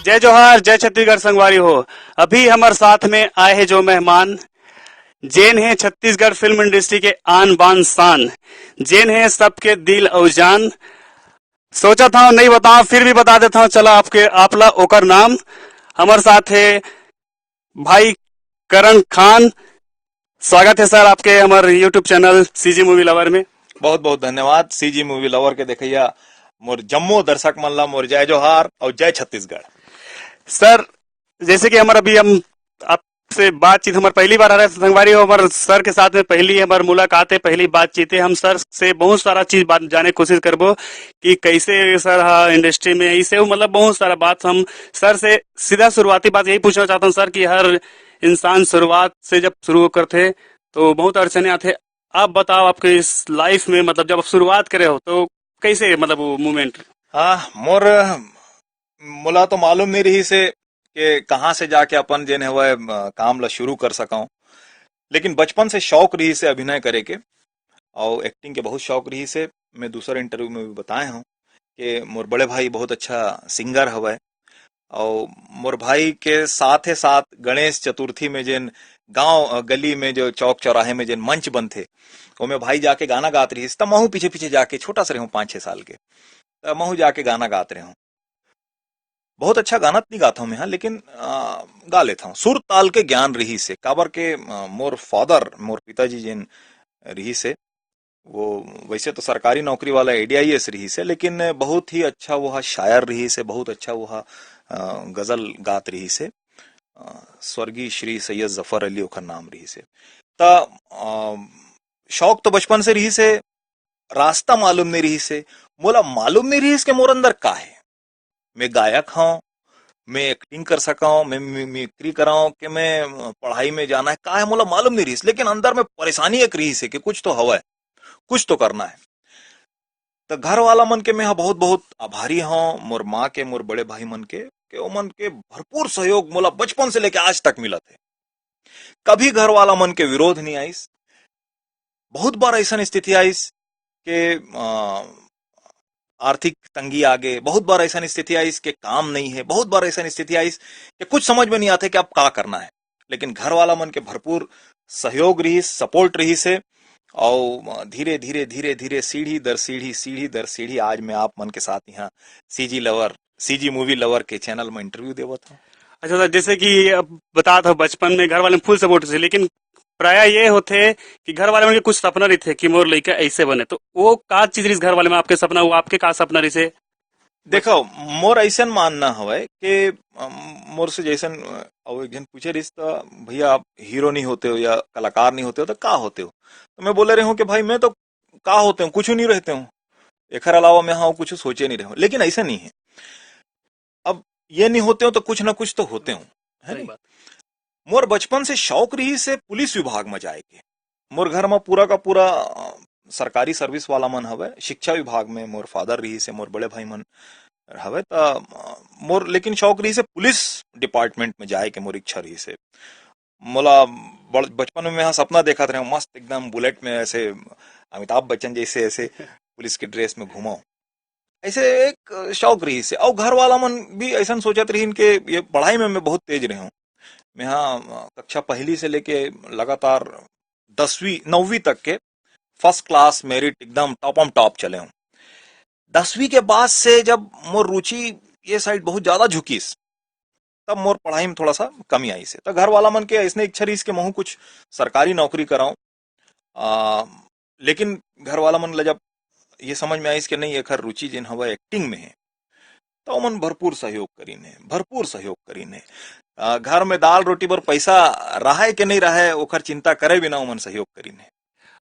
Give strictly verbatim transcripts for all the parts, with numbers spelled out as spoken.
जय जोहार, जय छत्तीसगढ़ संगवारी हो। अभी हमर साथ में आए हे जो मेहमान, जेन हे छत्तीसगढ़ फिल्म इंडस्ट्री के आन बान शान, जेन हे सबके दिल अउ जान। सोचत हंव नहीं बतांव, फिर भी बता देत हंव, चला आपके, आप ला ओकर नाम। हमर साथ हे भाई करण खान। स्वागत हे सर आपके हमर YouTube channel CG Movie Lover में। बहुत बहुत धन्यवाद। CG Movie Lover के देखइया मोर जम्मो दर्शक मन ला मोर जय जोहार अउ जय छत्तीसगढ़। सर, जैसे कि हमर अभी हम आपसे बातचीत, हमर पहली बार आ रहे संगवारी हो, हमर सर के साथ में पहली हमर मुलाकात है, पहली बातचीत है। हम सर से बहुत सारा चीज बात जाने कोशिश करबो कि कैसे सर हा इंडस्ट्री में, इसे वो मतलब बहुत सारा बात हम सर से सीधा शुरुआती बात यही पूछना चाहता हूँ सर कि हर इंसान शुरुआत से जब शुरू करथे तो बहुत अड़चने आथे। आप बताओ, आपके इस लाइफ में, मतलब, जब आप शुरुआत करे हो तो कैसे, मतलब, वो मोमेंट? हाँ, मोर, मोला तो मालूम नहीं रहिस हे कि कहाँ से जाके अपन जेन हवय, अ, काम ला शुरू कर सकंव। लेकिन बचपन से शौक रहिस हे अभिनय करे के, अउ एक्टिंग के बहुत शौक रहिस हे। मैं दूसर इंटरव्यू में भी बताए हूँ कि मोर बड़े भाई बहुत अच्छा सिंगर हवय, अउ मोर भाई के साथे साथ गणेश चतुर्थी में जेन गांव, अ, गली में जो चौक चौराहे में जेन मंच बनथे, ओमे भाई जाके गाना गात रहिस, त महू पीछे पीछे जाके, छोटा सा रहूं, पाँच छह साल के, त महू जाके गाना गात रहूं। बहुत अच्छा गाना त नहीं गाता हूं मैं, हाँ, लेकिन, अ, गा लेता हूं। सुर ताल के ज्ञान रहिस हे, काबर के, अ, मोर फादर, मोर पिताजी जेन रहिस हे, वो वैसे तो सरकारी नौकरी वाला ADIS रहिस हे, लेकिन बहुत ही अच्छा वो हा शायर रहिस हे, बहुत अच्छा वो हा, अ, गजल गात रहिस हे। अ, स्वर्गीय श्री सैयद जफर अली ओकर नाम रहिस हे। त, अ, शौक तो बचपन से रहिस हे, रास्ता मालूम नहीं रहिस हे। मोला मालूम नहीं रहिस कि मोर अंदर का हे। मैं गायक हंव, मैं एक्टिंग कर सकंव, मैं मि-, मिमिक्री करंव, कि मैं, अ, पढ़ाई में जाना हे, का हे, मोला मालूम नहीं रहिस। लेकिन अंदर में परेशानी एक रहिस हे कि कुछ तो हवय, कुछ तो करना हे। त घर वाला मन के मैं ह बहुत-बहुत आभारी हंव, मोर माँ के, मोर बड़े भाई मन के, कि ओमन के भरपूर सहयोग मोला बचपन से लेके आज तक मिलत हे। कभी घर वाला मन के विरोध नहीं आइस। बहुत बार ऐसन स्थिति आइस के, अ, आर्थिक तंगी आगे, बहुत बार ऐसन स्थिति आइस के काम नहीं हे, बहुत बार ऐसन स्थिति आइस कि कुछ समझ में नहीं आथे कि अब का करना हे। लेकिन घर वाला मन के भरपूर सहयोग रहिस, सपोर्ट रहिस हे, अउ धीरे, धीरे, धीरे, धीरे, सीढ़ी दर सीढ़ी, सीढ़ी दर सीढ़ी, आज मैं आप मन के साथ यहाँ CG Lover, CG Movie Lover के चैनल में इंटरव्यू देवत हूँ। अच्छा सर, जैसे कि अब बतात हो, बचपन में घर वाले फुल सपोर्ट से, लेकिन प्रायः ये होथे कि घर वाले मन के कुछ सपना रहिथे कि मोर लइका ऐसे बने, तो वो का चीज रहिस घर वाले में आपके सपना, वो आपके का सपना रहिसे? देखो, मोर ऐसन मानना हवय कि, अम, मोर से जैसन, अ, अउ एक झन पूछे रहिस त, "भैया, आप हीरो नहीं होते हो या कलाकार नहीं होते हो, तो का होते हो?" तो मैं बोले रहे हूँ कि भाई, मैं तो का होते हूँ, कुछ नहीं रहते हूँ। एखर अलावा मैं हाँ कुछ सोचे नहीं रहे हूँ, लेकिन ऐसा नहीं है। अब ये नहीं होते हो तो कुछ ना कुछ तो होते हो, है सही नहीं? बात। मोर बचपन से शौक रहिस हे पुलिस विभाग में जाए के। मोर घर में पूरा का पूरा, अ, सरकारी सर्विस वाला मन हवय, शिक्षा विभाग में मोर फादर रहिस हे, मोर बड़े भाई मन हवय, त, अ, मोर लेकिन शौक रहिस हे पुलिस डिपार्टमेंट में जाए के, मोर इच्छा रहिस हे। मोला बड़-, बचपन में मैं ह सपना देखत रहेंव, मस्त एकदम बुलेट में ऐसे अमिताभ बच्चन जैसे ऐसे पुलिस के ड्रेस में घूमंव। ऐसे एक शौक रहिस हे। अउ घर वाला मन भी ऐसन सोचत रहिन के ये पढ़ाई में मैं बहुत तेज रहेंव। मैं ह, अ, कक्षा पहली से लेके लगातार दसवीं, नौवीं तक के फर्स्ट क्लास मेरिट एकदम टॉपम टॉप चलेंव। दसवीं के बाद से जब मोर रुचि ये साइड बहुत ज्यादा झुकिस, तब मोर पढ़ाई में थोड़ा सा कमी आइस हे। त घर वाला मन के अइसने इच्छा रहिस के महू कुछ सरकारी नौकरी करंव। आ, लेकिन घर वाला मन ला जब ये समझ में आइस के नहीं, एखर रुचि जेन हवय एक्टिंग में हे, त ओमन भरपूर सहयोग करिन हे, भरपूर सहयोग करिन हे। आ, घर में दाल रोटी बर पैसा रहय के नहीं रहय, ओखर चिंता करे बिना ओमन सहयोग करिन हे।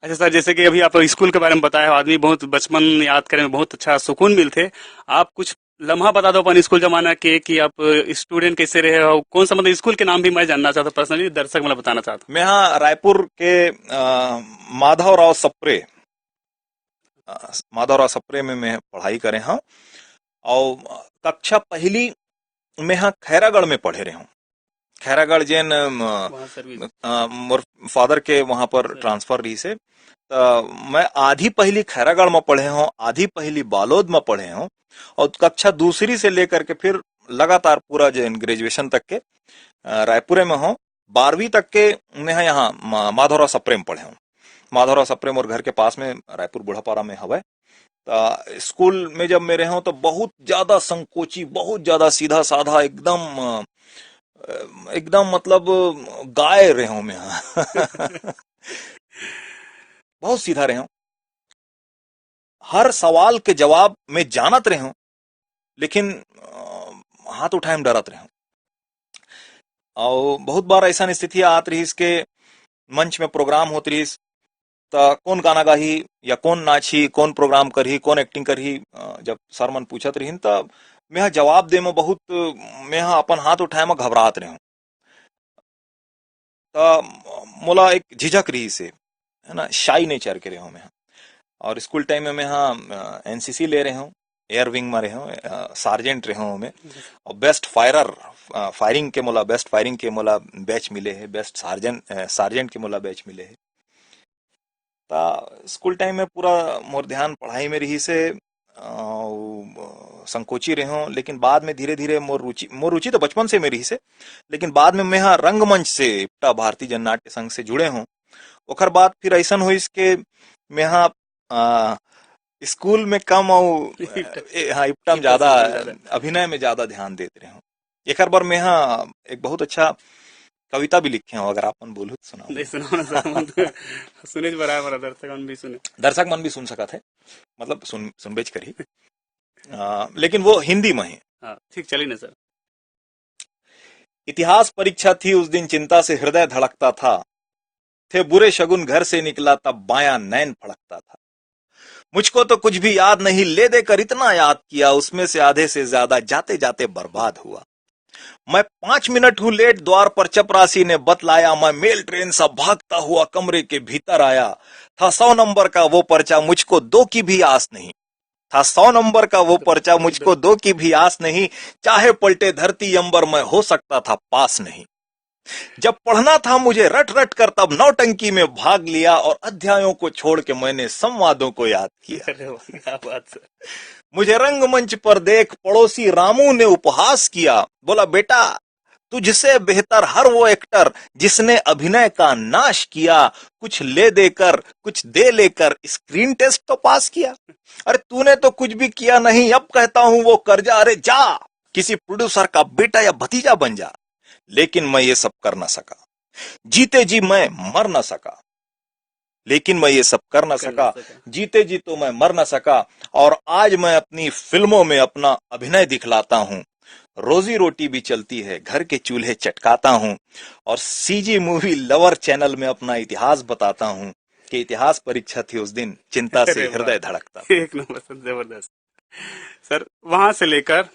अच्छा सर, जैसे कि अभी आप स्कूल के बारे में बताए हो, आदमी बहुत बचपन याद करे में बहुत अच्छा सुकून मिलथे। आप कुछ लम्हा बता दो अपन स्कूल जमाना के, कि आप स्टूडेंट कैसे रहे हो, कौन सा, मतलब, स्कूल के नाम भी मैं जानना चाहता हूँ, पर्सनली दर्शक मतलब बताना चाहता हूँ। मैं हाँ रायपुर के, अ, माधव राव सप्रे, अ, माधव राव सप्रे में मैं पढ़ाई करे हूँ। और कक्षा पहली में हाँ खैरागढ़ में पढ़े रहे हूँ। खैरागढ़ जेन, अम, वहाँ सर्विस। अ, मोर फादर के वहाँ पर अच्छा। ट्रांसफर रहिस हे। त मैं आधी पहली खैरागढ़ में पढ़े हूँ, आधी पहली बालोद में पढ़े हूँ, और कक्षा दूसरी से लेकर के फिर लगातार पूरा जो ग्रेजुएशन तक के, अ, रायपुरे में हों। बारहवीं तक के मैं ह यहाँ मा-, माधवराव सप्रे में पढ़े हों। माधवराव सप्रे मोर घर के पास में रायपुर बूढ़ापारा में हवय। त स्कूल में जब मैं रहे हों तो बहुत ज्यादा संकोची, बहुत ज्यादा सीधा साधा, एकदम, अ, एकदम मतलब गाय रहे हों मैं ह। बहुत सीधा रहे हों। हर सवाल के जवाब मैं जानत रहे हों, लेकिन, अ, हाथ उठाए में डरत रहे हों। अउ बहुत बार ऐसा स्थिति आत रहिस के मंच में प्रोग्राम होत रहिस, त कौन गाना गाही या कौन नाचही, कौन प्रोग्राम करही, कौन एक्टिंग करही, अ, जब सर मन पूछत रहिन, त मैं ह जवाब दे में बहुत, मैं ह अपन हाथ उठाए में घबरात रहे हों। त मोला एक झिझक रहिस हे, है ना, शाई नेचर के रहे हों मैं ह। और स्कूल टाइम में मैं ह, अ, एनसीसी ले रहे हों, एयर विंग में रहे हों, अ, सार्जेंट रहे हों मैं। और बेस्ट फायरर, अ, फायरिंग के मोला, बेस्ट फायरिंग के मोला बैच मिले हे, बेस्ट सार्जेंट, अ, सार्जेंट के मोला बैच मिले हे। त स्कूल टाइम में पूरा मोर ध्यान पढ़ाई में रहिस हे, अउ संकोची रहे हों, लेकिन बाद में धीरे-धीरे मोर रुचि, मोर रुचि तो बचपन से में रहिस हे, लेकिन बाद में मैं ह रंगमंच से इप्टा भारतीय जननाट्य संघ से जुड़े हों। ओकर बाद फिर अइसन होइस के मैं ह, अ, स्कूल में कम अउ, इप्टा। ए, हाँ, इप्टा में इप्टा ज्यादा, से ज्यादा। अभिनय में ज्यादा ध्यान देत रहे हों। एकर बर मैं ह एक बहुत अच्छा कविता भी लिखे हों, अगर आप मन बोलहू त सुनाहूं। नहीं, सुनाओ ना सर, हम तो सुने बर आए हन, दर्शक मन भी सुने। दर्शक मन भी सुन सकत हे, मतलब सुन, सुनबेच करही। अ, लेकिन वो हिंदी में हे। हाँ, ठीक, चली ना सर। इतिहास परीक्षा थी उस दिन, चिंता से हृदय धड़कता था। थे बुरे शगुन घर से निकला, तब बायां नैन फड़कता था। मुझको तो कुछ भी याद नहीं, ले देकर इतना याद किया, उसमें से आधे से ज्यादा जाते जाते बर्बाद हुआ। मैं पांच मिनट हूं लेट, द्वार पर चपरासी ने बतलाया। मैं मेल ट्रेन सा भागता हुआ कमरे के भीतर आया। था सौ नंबर का वो पर्चा, मुझको दो की भी आस नहीं। था सौ नंबर का वो पर्चा, मुझको दो की भी आस नहीं। चाहे पलटे धरती अंबर, मैं हो सकता था पास नहीं। जब पढ़ना था मुझे रट रट कर, तब नौटंकी में भाग लिया और अध्यायों को छोड़ के मैंने संवादों को याद किया। अरे वाह, क्या बात सर। मुझे रंगमंच पर देख पड़ोसी रामू ने उपहास किया, बोला, "बेटा, तुझसे बेहतर हर वो एक्टर जिसने अभिनय का नाश किया, कुछ ले देकर, कुछ दे लेकर स्क्रीन टेस्ट तो पास किया। अरे तूने तो कुछ भी किया नहीं, अब कहता हूं वो कर्जा, अरे जा, किसी प्रोड्यूसर का बेटा या भतीजा बन जा।" लेकिन मैं ये सब कर ना सका। जीते जी मैं मर ना सका, लेकिन मैं ये सब कर ना कर ना सका। सका। जीते जी तो मैं मर ना सका। और आज मैं अपनी फिल्मों में अपना अभिनय दिखलाता हूँ। रोजी रोटी भी चलती है, घर के चूल्हे चटकाता हूँ। और सीजी मूवी लवर चैनल में अपना इतिहास बताता हूँ कि इतिहास परीक्षा थी उस दिन, चिंता से अरे वाह। हृदय धड़कता। एक नंबर सर, जबरदस्त। सर, वहां से लेकर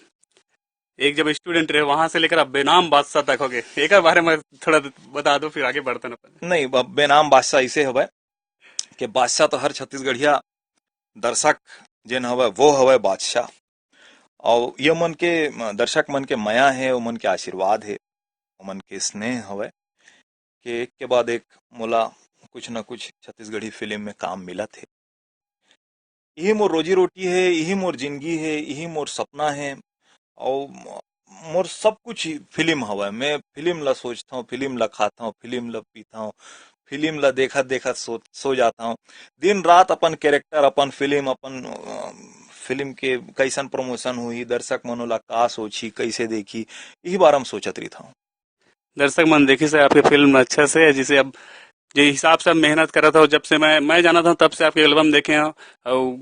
एक जब स्टूडेंट रहे, वहां से लेकर अब बेनाम बादशाह तक हो गए, एक बारे में थोड़ा बता दो, फिर आगे बढ़ते ना अपन। नहीं, अब बेनाम बादशाह इसे हवय कि बादशाह तो हर छत्तीसगढ़िया दर्शक जेन हवय, वो हवय बादशाह। और ये मन के, दर्शक मन के मया है, वो मन के आशीर्वाद है, वो मन के स्नेह हवय कि एक के बाद एक मोला कुछ ना कुछ छत्तीसगढ़ी फिल्म में काम मिलत है। इही मोर रोजी रोटी हे, इही मोर जिनगी हे, इही मोर सपना हे। अउ म-, मोर सब कुछ फिल्म हवय। मैं फिल्म ला सोचथंव, फिल्म ला खाथंव, फिल्म ला पीथंव, फिल्म ला देखत-देखत सो, सो जाथंव। दिन रात अपन कैरेक्टर, अपन फिल्म, अपन, अ, फिल्म के कइसन प्रमोशन होही, दर्शक मन ओला का सोचही, कइसे देखही, इही बारे म सोचत रहिथंव। दर्शक मन देखिस हे आपके फिल्म अच्छा से, जिसे अब जे हिसाब से आप मेहनत करत हो, जब से मैं, मैं जानत हंव तब से आपके एल्बम देखे हंव, अउ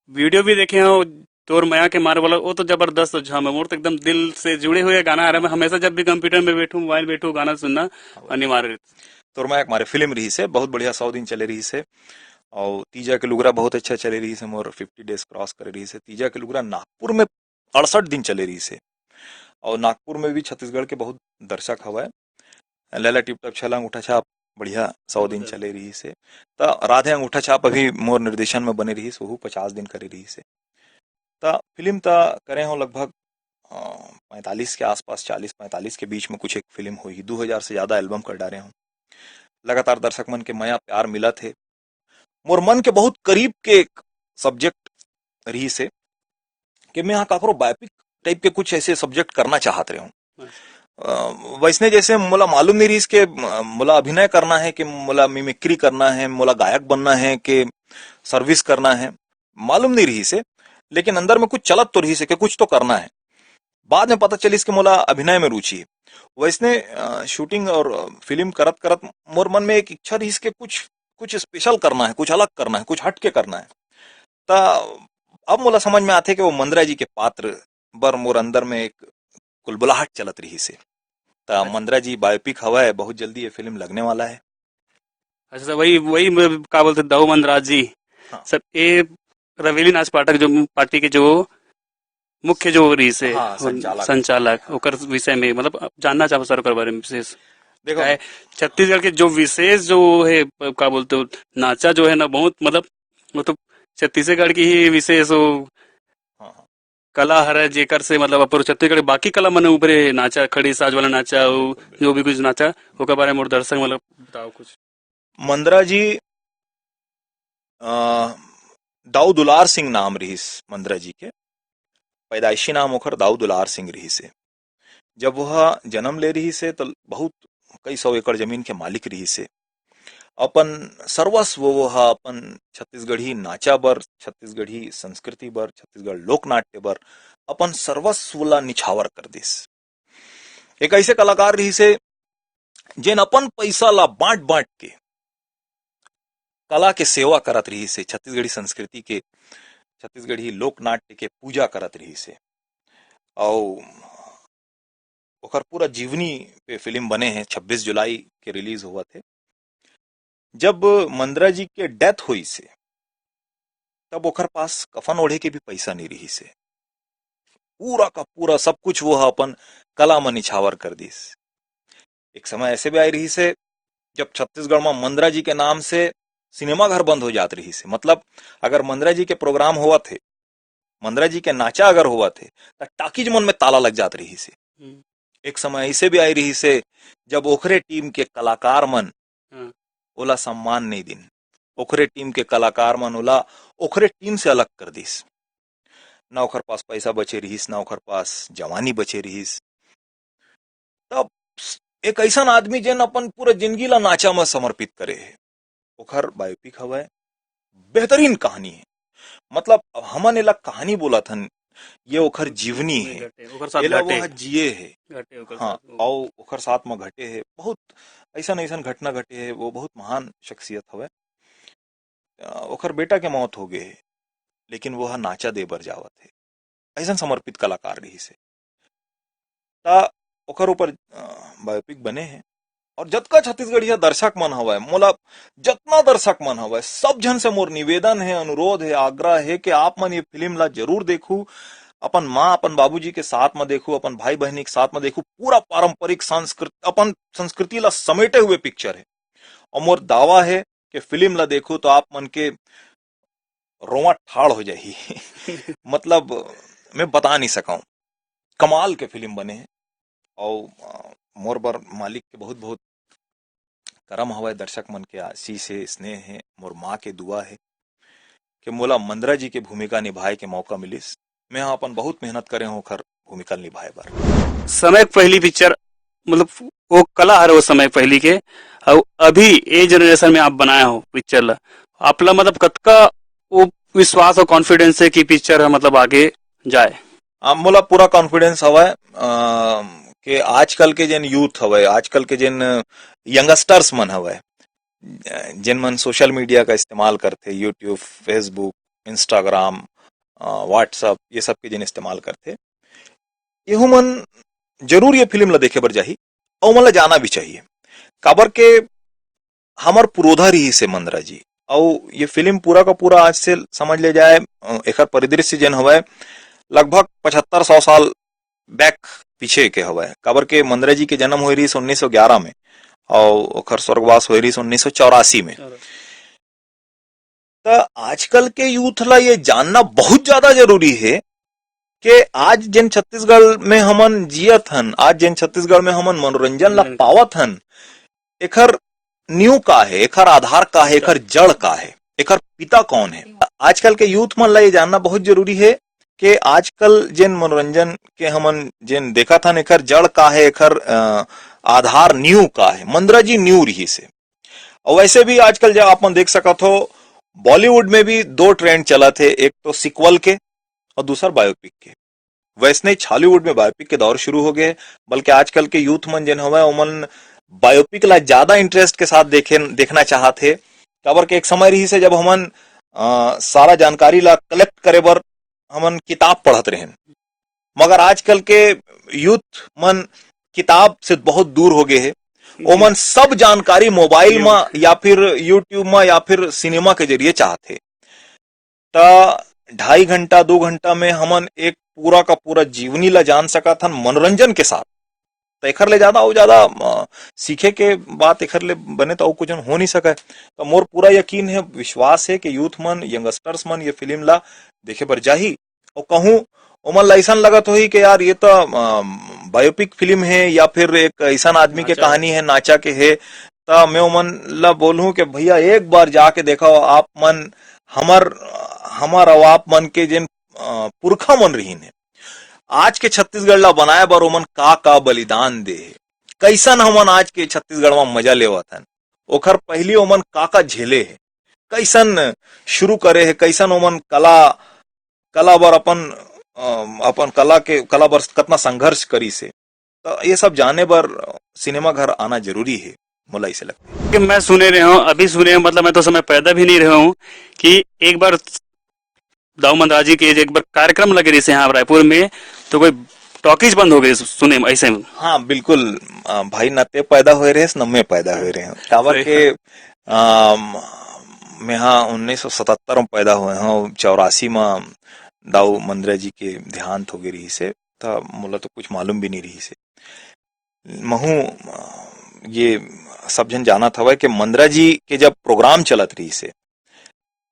वीडियो भी देखे हंव, तोर मया के मारे वाला, वो तो जबरदस्त झम है। मोर तो एकदम दिल से जुड़े हुए गाना आ रहा है। मैं हमेशा जब भी कंप्यूटर में बैठूं, मोबाइल बैठूं, गाना सुनना अनिवार्य रहता। तोर मया के मारे फिल्म रहिस हे, बहुत बढ़िया, सौ दिन चले रहिस हे, और तीजा के लुगरा बहुत अच्छा चले रहिस हे, मोर फिफ्टी डेज क्रॉस करे रहिस हे। तीजा के लुगरा नागपुर में अड़सठ दिन चले रहिस हे, और नागपुर में भी छत्तीसगढ़ के बहुत दर्शक हवय। लैला टिप टॉप, छला अंगूठा छाप बढ़िया सौ दिन बहुत चले रहिस हे। त राधे अंगूठा छाप अभी मोर निर्देशन में बने रहिस, वहू पचास दिन करे रहिस हे। त फिल्म त करे हंव लगभग, अ, पैंतालीस के आसपास, चालीस पैंतालीस के बीच में कुछ एक फिल्म होही, दू हजार से ज्यादा एल्बम कर डारे हंव। लगातार दर्शक मन के मया प्यार मिलत हे। मोर मन के बहुत करीब के एक सब्जेक्ट रहिस हे कि मैं हा काकरो बायोपिक टाइप के कुछ ऐसे सब्जेक्ट करना चाहत रहे हूँ। अ, वैसने जैसे मोला मालूम नहीं रहिस के, अ, मोला अभिनय करना है, कि मोला मिमिक्री करना है, मोला गायक बनना है, कि सर्विस करना है, मालूम नहीं रहिस हे, लेकिन अंदर में कुछ चलत तो रहिस हे कि कुछ तो करना है। बाद में पता चलिस कि मोला अभिनय में रुचि है। वैसने, अ, शूटिंग और, अ, फिल्म करत करत मोर मन में एक इच्छा रहिस कि कुछ, कुछ स्पेशल करना है, कुछ अलग करना है, कुछ हट के करना है। त अब मोला समझ में आथे कि वो मंदरा जी के पात्र बर मोर अंदर में एक कुलबुलाहट चलत रहिस हे। त अच्छा। मंदरा जी बायोपिक हवय, बहुत जल्दी ये फिल्म लगने वाला है। अच्छा, वही, वही मैं का बोलते, दाऊ मंदराज जी। हाँ। सर, ये रवेली नाच पाठक जो पार्टी के जो मुख्य जो रहिस हे, हाँ, संचालक। संचालक, हाँ। ओकर विषय में, मतलब, जानना चाहब सर ओकर बारे में विशेष। देखो। काहे, छत्तीसगढ़ के जो विशेष जो हे, का बोलते हो, नाचा जो है ना, बहुत, मतलब, वो तो छत्तीसगढ़ की ही विशेष वो हाँ, हाँ। कला हरे, जेकर से, मतलब, अपन छत्तीसगढ़ के बाकी कला मन उभरे हे, नाचा, खड़ी साज वाला नाचा, वो बिल्कुल, बिल्कुल। जो भी कुछ नाचा, ओकर बारे में मोर दर्शक, मतलब, बताओ कुछ। मंदरा जी, अ, दाऊ दुलार सिंह नाम रहिस मंदरा जी के। पैदाइशी नाम ओखर दाऊ दुलार सिंह रहिस हे। जब वह जन्म ले रहिस हे, त बहुत कई सौ एकड़ जमीन के मालिक रहिस हे। अपन सर्वस्व वो ह अपन छत्तीसगढ़ी नाचा बर, छत्तीसगढ़ी संस्कृति बर, छत्तीसगढ़ लोकनाट्य बर अपन सर्वस्व ला निछावर कर दिस। एक ऐसे कलाकार रहिस हे, जेन अपन पैसा ला बांट-बांट के कला के सेवा करत रहिस हे, छत्तीसगढ़ी संस्कृति के, छत्तीसगढ़ी लोकनाट्य के पूजा करत रहिस हे। अउ ओकर पूरा जीवनी पे फिल्म बने हे, छब्बीस जुलाई के रिलीज होवत हे। जब मंदरा जी के डेथ होइस हे, तब ओकर पास कफन ओढ़े के भी पैसा नहीं रहिस हे। पूरा का पूरा सब कुछ वो ह अपन कला म निछावर कर दिस। एक समय ऐसे भी आए रहिस हे, जब छत्तीसगढ़ म मंदरा जी के नाम से सिनेमा घर बंद हो जात रहिस हे। मतलब, अगर मंदरा जी के प्रोग्राम होवत हे, मंदरा जी के नाचा अगर होवत हे, त टाकीज मन में ताला लग जात रहिस हे। हम्म। एक समय ऐसे भी आए रहिस हे, जब ओखरे टीम के कलाकार मन हाँ। ओला सम्मान नहीं दिन, ओखरे टीम के कलाकार मन ओला ओखरे टीम से अलग कर दिस। ना ओखर पास पैसा बचे रहिस, ना ओखर पास जवानी बचे रहिस। तब एक ऐसन आदमी, जेन अपन पूरा जिंदगी ला नाचा म समर्पित करे हे, ओखर बायोपिक हवय। बेहतरीन कहानी हे। मतलब, अब हमन एला कहानी बोलत हन, ये ओखर जीवनी हे। घटे, ओकर साथ एला घटे। वो ह जिए हे। घटे ओकर हाँ, साथ, वो। अउ ओकर साथ म घटे हे। बहुत ऐसन-ऐसन घटना घटे हे, वो बहुत महान शख्सियत हवय। अ, ओखर बेटा के मौत हो गे हे, लेकिन वो ह नाचा दे बर जावत हे। अइसन समर्पित कलाकार रिहिस हे। त ओखर ऊपर, अ, बायोपिक बने हे। अउ जतका छत्तीसगढ़िया दर्शक मन हवय, मोला जतना दर्शक मन हवय, सब झन से मोर निवेदन हे, अनुरोध हे, आग्रह हे कि आप मन ये फिल्म ला जरूर देखू, अपन माँ, अपन बाबूजी के साथ म देखू, अपन भाई बहिनी के साथ म देखू, पूरा पारंपरिक संस्कृत-, अपन संस्कृति ला समेटे हुए पिक्चर हे। अउ मोर दावा हे कि फिल्म ला देखू त आप मन के रोंवा ठाड़ हो जाही। मतलब, मैं बता नहीं सकंव, कमाल के फिल्म बने हे। अउ, अ, मोर बर मालिक के बहुत-बहुत करम हवय, दर्शक मन के आशीष हे, स्नेह हे, मोर माँ के दुआ हे कि मोला मंदरा जी के भूमिका निभाए के मौका मिलिस। मैं ह अपन बहुत मेहनत करे हंव ओखर भूमिका ल निभाए बर। समय के पहली पिक्चर, मतलब, वो कला हरे वो समय पहली के, अउ अभी ए जनरेशन में आप बनाए हो पिक्चर ला, आप ला, मतलब, कतका वो विश्वास अउ कॉन्फिडेंस हे कि पिक्चर ह, मतलब, आगे जाए? आ, मोला पूरा कॉन्फिडेंस हवय, अ, कि आजकल के जेन यूथ हवय, आजकल के जेन यंगस्टर्स मन हवय, जेन मन सोशल मीडिया का इस्तेमाल करथे, YouTube, Facebook, Instagram, अ, WhatsApp, ये सब के जेन इस्तेमाल करथे, एहू मन जरूर ये फिल्म ला देखे बर जाही, अउ ओमन ला जाना भी चाहिए। काबर के हमर पुरोधा रिहिस हे मंदरा जी, अउ ये फिल्म पूरा का पूरा आज से समझ ले जाए, अ, एकर परिदृश्य जेन हवय, लगभग पचहत्तर सौ साल बैक पीछे के हवय, काबर के मंदरा जी के जन्म होए रिहिस उन्नीस सौ ग्यारह में, अउ ओखर स्वर्गवास होए रिहिस उन्नीस सौ चौरासी में। चौरासी। त आजकल के यूथ ला ये जानना बहुत ज्यादा जरूरी हे कि आज जेन छत्तीसगढ़ में हमन जियत हन, आज जेन छत्तीसगढ़ में हमन मनोरंजन ला हम्म। पावत हन, एखर नींव का हे, एखर आधार का हे, एखर जड़ का हे, एखर पिता कौन हे। आजकल के यूथ मन ला ये जानना बहुत जरूरी हे के आजकल जेन मनोरंजन के हमन जेन देखत हन, एकर जड़ का हे, एकर, अ, आधार नींव का हे, मंदरा जी नींव रिहिस हे। अउ वैसे भी आजकल जब अपन देख सकत हो, बॉलीवुड में भी दो ट्रेंड चलत हे, एक तो सीक्वल के अउ दूसर बायोपिक के। वैसने ही छॉलीवुड में बायोपिक के दौर शुरू हो गए, बल्कि आजकल के यूथ मन जेन हवय, ओमन बायोपिक ला ज्यादा इंटरेस्ट के साथ देखे, देखना चाहत हे। काबर के एक समय रहिस हे, जब हमन, अ, सारा जानकारी ला कलेक्ट करे बर हमन किताब पढ़त रहेन, मगर आजकल के यूथ मन किताब से बहुत दूर हो गए हे। ओमन सब जानकारी मोबाइल म या फिर YouTube म या फिर सिनेमा के जरिए चाहत हे। त ढाई घंटा, दो घंटा में हमन एक पूरा का पूरा जीवनी ला जान सकत हन मनोरंजन के साथ। त एखर ले ज्यादा अउ ज्यादा, अ, सीखे के बात एखर ले बने त अउ कुछ हो नहीं सकय। त मोर पूरा यकीन हे, विश्वास हे कि यूथ मन, यंगस्टर्स मन ये फिल्म ला देखे बर जाही। अउ कहूँ ओमन ला अइसन लगत होही कि यार, ये त, अ, बायोपिक फिल्म हे या फिर एक अइसन आदमी के नाचा। कहानी हे, नाचा के हे, त मैं ओमन ला बोलहूँ कि भैया, एक बार जाके देखव, आप मन हमर, हमर अउ आप मन के जेन, अ, पुरखा मन रहिन हे, आज के छत्तीसगढ़ ला बनाए बर ओमन का-का बलिदान दे हे, कइसन हमन आज के छत्तीसगढ़ म मजा लेवत हन, ओखर पहिली ओमन का-का झेले हे, कइसन शुरू करे हे, कइसन ओमन कला, कला बर अपन, अ, अपन कला के, कला बर कतना संघर्ष करिस हे। त ये सब जाने बर सिनेमा घर आना जरूरी हे, मोला अइसे लगथे। कि मैं सुने रहे हूँ, अभी सुने हूँ, मतलब, मैं तो समय पैदा भी नहीं रहे हूँ, कि एक बार दाऊ मंदरा जी के एक बार कार्यक्रम लगे रहिस हे यहाँ रायपुर में, तो कोई टॉकीज बंद हो गई सुने ऐसे में। हाँ, बिल्कुल। अ, भाई, न ते पैदा होए रहे, न मैं पैदा होए रहे हूँ। काबर सही। के, अम, मैं हाँ उन्नीस सौ सतहत्तर में पैदा होए हूँ, चौरासी में दाऊ मंदरा जी के देहांत हो गए रहिस हे, त मोला तो कुछ मालूम भी नहीं रहिस हे। महू, अ, ये सब झन जानत हवय कि मंदरा जी के जब प्रोग्राम चलत रहिस हे,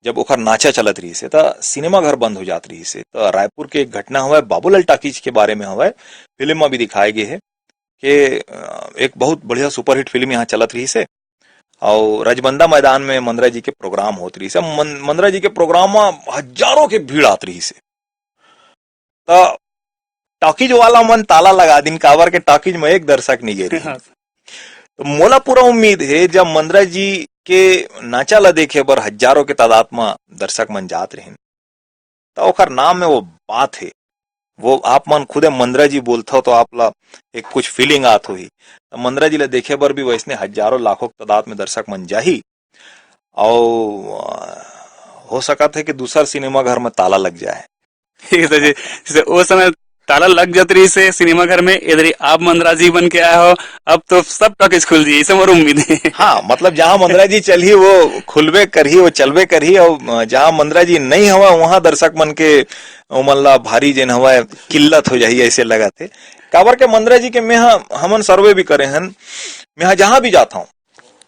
जब ओखर नाचा चलत रहिस हे, त सिनेमा घर बंद हो जात रहिस हे। त रायपुर के एक घटना हवय, बाबूलाल टॉकीज के बारे में हवय, फिल्म में भी दिखाए गए हे कि, अ, एक बहुत बढ़िया सुपरहिट फिल्म यहाँ चलत रहिस हे, अउ रजबंदा मैदान में मंदरा जी के प्रोग्राम होत रहिस हे। मन-, मंदरा जी के प्रोग्राम में हजारों के भीड़ आत रहिस हे। त टॉकीज वाला मन ताला लगा दिन, काबर के टॉकीज में एक दर्शक नहीं गे रहिन। हाँ। तो मोला पूरा उम्मीद हे, जब मंदरा जी के नाचा ला देखे बर हजारों के तादाद म दर्शक मन जात रहिन, त ओकर नाम में वो बात हे। वो आप मन खुदे मंदरा जी बोलथव, तो आप ला एक कुछ फीलिंग आत होही। त मंदरा जी ला देखे बर भी वैसने हजारों लाखों के तादाद में दर्शक मन जाही, अउ, अ, हो सकत हे कि दूसर सिनेमा घर में ताला लग जाए। ठीक है जी, जैसे वो समय ताला लग जात रहिस हे सिनेमा घर में, इधर ही आप मंदरा जी बन के आए हो, अब तो सब टॉकीज खुल जाही, ऐसे मोर उम्मीद हे। हाँ, मतलब, जहाँ मंदरा जी चलही, वो खुलबे करही, वो चलबे करही, अउ, अ, जहाँ मंदरा जी नहीं हवय, वहाँ दर्शक मन के, ओमन ला भारी जेन हवय, किल्लत हो जाही, ऐसे लगत हे। काबर के मंदरा जी के मैं ह-, हमन सर्वे भी करे हन, मैं ह जहाँ भी जात हूँ,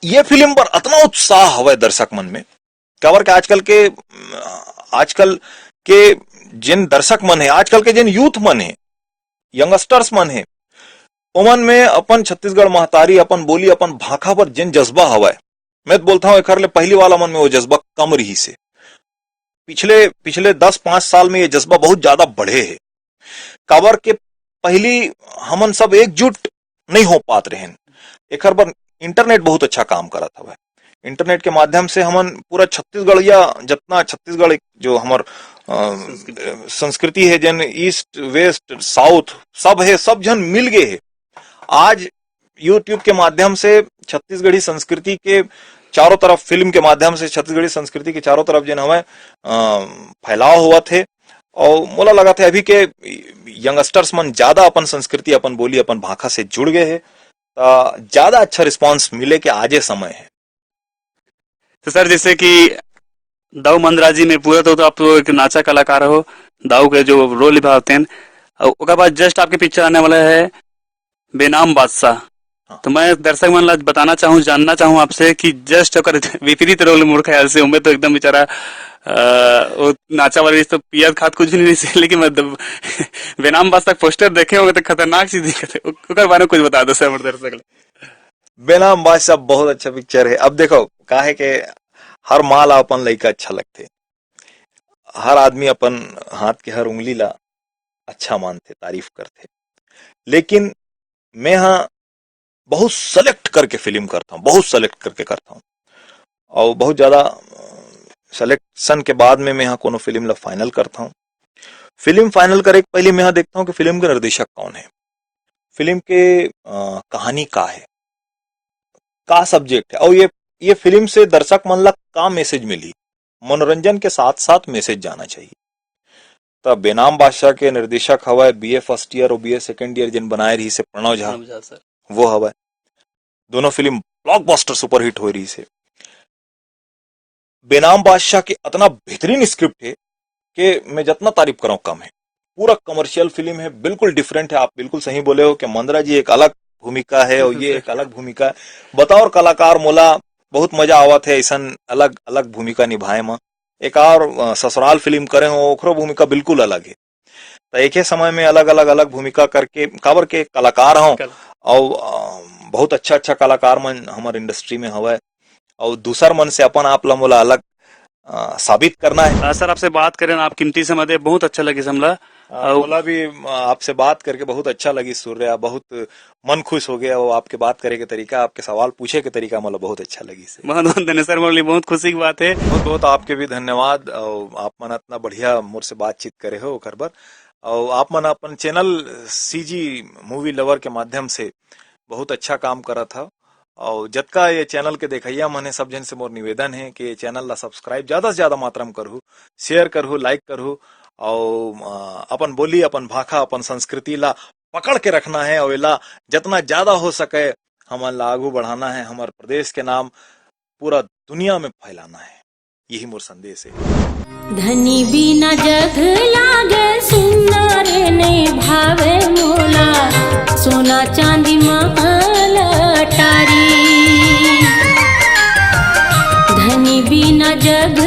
ये फिल्म पर अतना उत्साह हवय दर्शक मन में। काबर के आजकल के, आजकल के जेन दर्शक मन हे, आजकल के जेन यूथ मन हे, यंगस्टर्स मन हे, ओमन में अपन छत्तीसगढ़ महतारी, अपन बोली, अपन भाखा पर जेन जज्बा हवय, मैं तो बोलता हूँ, एखर ले पहिली वाला मन में वो जज्बा कम रहिस हे। पिछले, पिछले दस पाँच साल में ये जज्बा बहुत ज्यादा बढ़े हे। काबर के पहिली हमन सब एकजुट नहीं हो पात रहेन। एखर बर इंटरनेट बहुत अच्छा काम करत हवय। इंटरनेट के माध्यम से हमन पूरा छत्तीसगढ़िया, जतना छत्तीसगढ़ एक जो हमर, अ, संस्कृति। संस्कृति हे, जेन ईस्ट, वेस्ट, साउथ सब हे, सब झन मिल गए हे। आज YouTube के माध्यम से छत्तीसगढ़ी संस्कृति के चारों तरफ, फिल्म के माध्यम से छत्तीसगढ़ी संस्कृति के चारों तरफ जेन हवय, अ, फैलाव होवत हे। अउ मोला लगत हे, अभी के यंगस्टर्स मन ज्यादा अपन संस्कृति, अपन बोली, अपन भाखा से जुड़ गए हे, त ज्यादा अच्छा रिस्पॉन्स मिले के आजे समय हे। तो सर, जैसे कि दाऊ मंदरा जी में पूरा तो, तो आप तो एक नाचा कलाकार हो, दाऊ के जो रोल निभावते हैं, और ओकर बाद जस्ट आपके पिक्चर आने वाला है बेनाम बादशाह। हाँ। तो मैं दर्शक मन ला बताना चाहूँ, जानना चाहूँ आपसे कि जस्ट ओकर विपरीत रोल, मोर ख्याल से, ओमे तो एकदम बेचारा, अ, वो नाचा वाला तो पियत खात कुछ भी नहीं रहिस, लेकिन मैं दब-, बेनाम बादशाह पोस्टर देखे होंगे तो खतरनाक चीज दिखत हे। ओ-, ओकर बारे में कुछ बता दो सर, हमर दर्शक ला। बेनाम बादशाह बहुत अच्छा पिक्चर हे। अब देखो, का हे के हर माँ ला अपन लइका अच्छा लगथे। हर आदमी अपन हाथ के हर उंगली ला अच्छा मानथे, तारीफ करथे, लेकिन मैं हा बहुत सेलेक्ट करके फिल्म करता हूँ, बहुत सेलेक्ट करके करता हूँ। और बहुत ज्यादा सेलेक्शन के बाद में मैं हा कोनो फिल्म ला फाइनल करता हूँ। फिल्म फाइनल करे के पहले मैं हा देखता हूँ कि फिल्म के निर्देशक कौन है, फिल्म के अ, कहानी का है, का सब्जेक्ट है, और ये ये फिल्म से दर्शक मन ला का मैसेज मिली, मनोरंजन के साथ साथ मैसेज जाना चाहिए। त बेनाम बादशाह के निर्देशक हवय बीए फर्स्ट ईयर और बीए सेकंड ईयर जिन बनाए रही से प्रणव झा, प्रणव झा सर। वो हवय। दोनों फिल्म ब्लॉकबस्टर सुपरहिट हो रही से। बेनाम बादशाह के अतना बेहतरीन स्क्रिप्ट है कि मैं जितना तारीफ कराऊं कम है। पूरा कमर्शियल फिल्म है, बिल्कुल डिफरेंट है। आप बिल्कुल सही बोले हो कि मंदरा जी एक अलग भूमिका है और ये एक अलग भूमिका है। बताओ और कलाकार मोला बहुत मजा आवत है ऐसन अलग अलग भूमिका निभाए में। एक और अ, ससुराल फिल्म करे हो, ओखरो भूमिका बिल्कुल अलग है। तो एक ही समय में अलग अलग अलग भूमिका करके काबर के कलाकार हो कल- और अ, बहुत अच्छा अच्छा कलाकार मन हमारे इंडस्ट्री में हवय और दूसर मन से अपन आप ला मोला अलग अ, साबित करना है। अ, सर, आपसे बात करें, आप कीमती समय दे, बहुत अच्छा लगे हमला। अ, और मोला भी अ, आपसे बात करके बहुत अच्छा लगी सूर्या, बहुत मन खुश हो गया। वो आपके बात करे के तरीका, आपके सवाल पूछे के तरीका मोला बहुत अच्छा लगी से। बहुत बहुत धन्यवाद सर, मोर लिए बहुत खुशी की बात है। बहुत बहुत आपके भी धन्यवाद। और आप मन इतना बढ़िया मोर से बातचीत करे हो ओकर बर। और आप मन अपन चैनल सीजी मूवी लवर के माध्यम से बहुत अच्छा काम करत हो। और जतका ये चैनल के देखइया मन है, सब जन से मोर निवेदन है कि ये चैनल ला सब्सक्राइब ज्यादा से ज्यादा मात्रा में करहु, शेयर करहु, लाइक करहु और अ, अपन बोली, अपन भाखा, अपन संस्कृति ला पकड़ के रखना है और एला जितना ज्यादा हो सके हमन ला आगू बढ़ाना है। हमारे प्रदेश के नाम पूरा दुनिया में फैलाना है, यही मोर संदेश है। धनी बिना जग लागे सुन्ना रे, नहीं भावे मोला सोना चांदी महल अटारी। धनी बिना जग